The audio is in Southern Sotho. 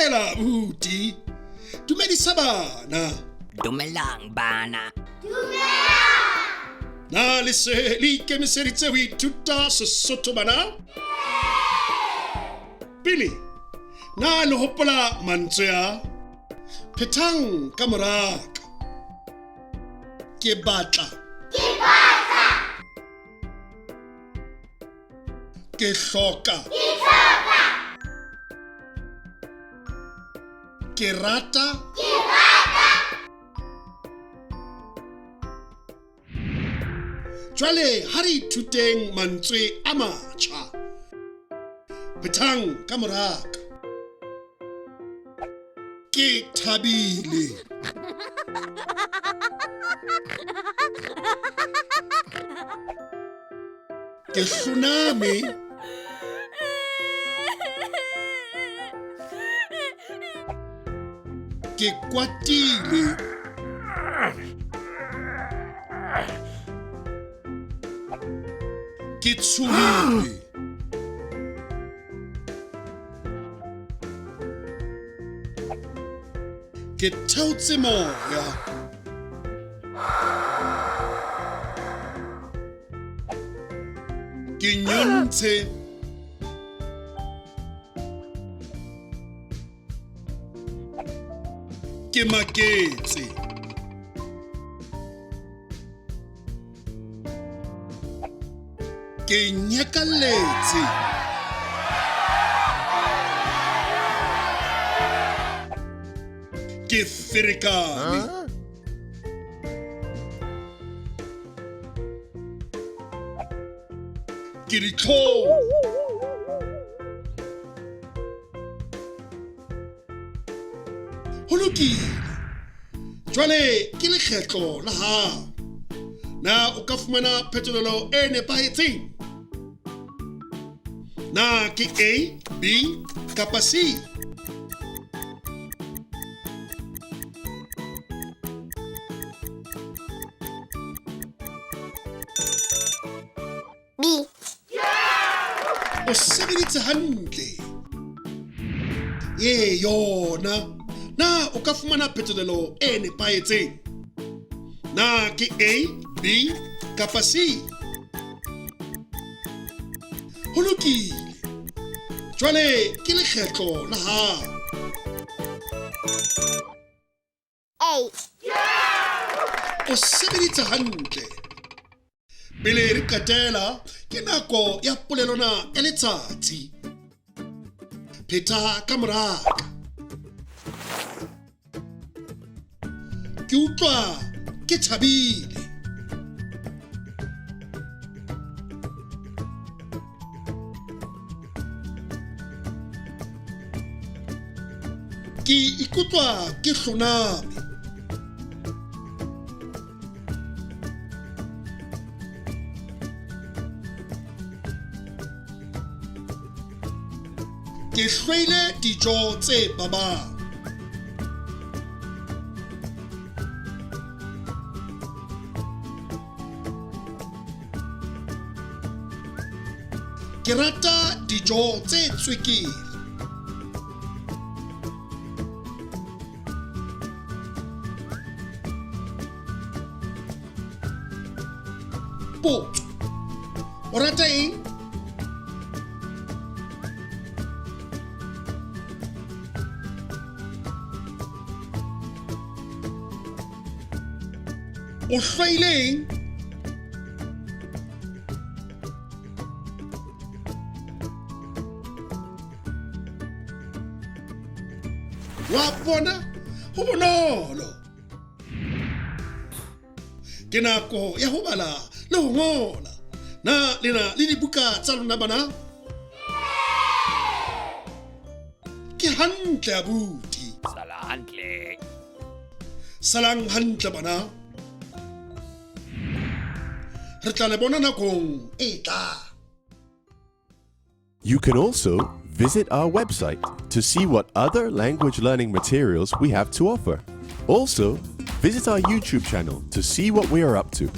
Dumela abuti. Dumedisa bana. Dumelang bana. Na le se le ikemiseditse ho ithuta Sesotho bana? Pele, na le hopola mantswe a? Phethang ka moraka. Ke batla. Ke batla. Ke hloka. Ke hloka. Ke rata. Ke rata. Jwale ha re ithuteng mantswe a matjha. Phethang ka moraka. Ke thabile. Ke hloname. Ke kwatile. Ke tshohile. Ke theotse moya. Ke nyontshe. Ke maketse. Ke nyakalletse. Ke ferekane. Ke ditlhong. Ho lokile. Jwale ke lekgetlo la hao. Na o ka fumana phetolelo e nepahetseng? Na ke A, B kapa C? B. O sebeditse hantle. Ee yona. Na o ka fumana phetolelo e nepahetseng? Na ke A, B kapa C? Ho lokile. Jwale ke lekgetlo la hao. A. O sebeditse hantle. Pele re qetela, ke nako ya polelwana ya letsatsi. Pheta ka moraka. Ke utlwa ke thabile. Ke ikutlwa ke hloname. Ke hloile dijo tse babang. Ke rata dijo tse tswekere. Potso. O rata eng? O hloile eng? Wa bona ho bonolo. Ke nako ya ho bala le ho ngola. Na le na le dibuka tsa lona bana? Ke hantle abuti. Sala hantle. Salang hantle bana. Re tla le bona nakong e tlang. You can also visit our website to see what other language learning materials we have to offer. Also, visit our YouTube channel to see what we are up to.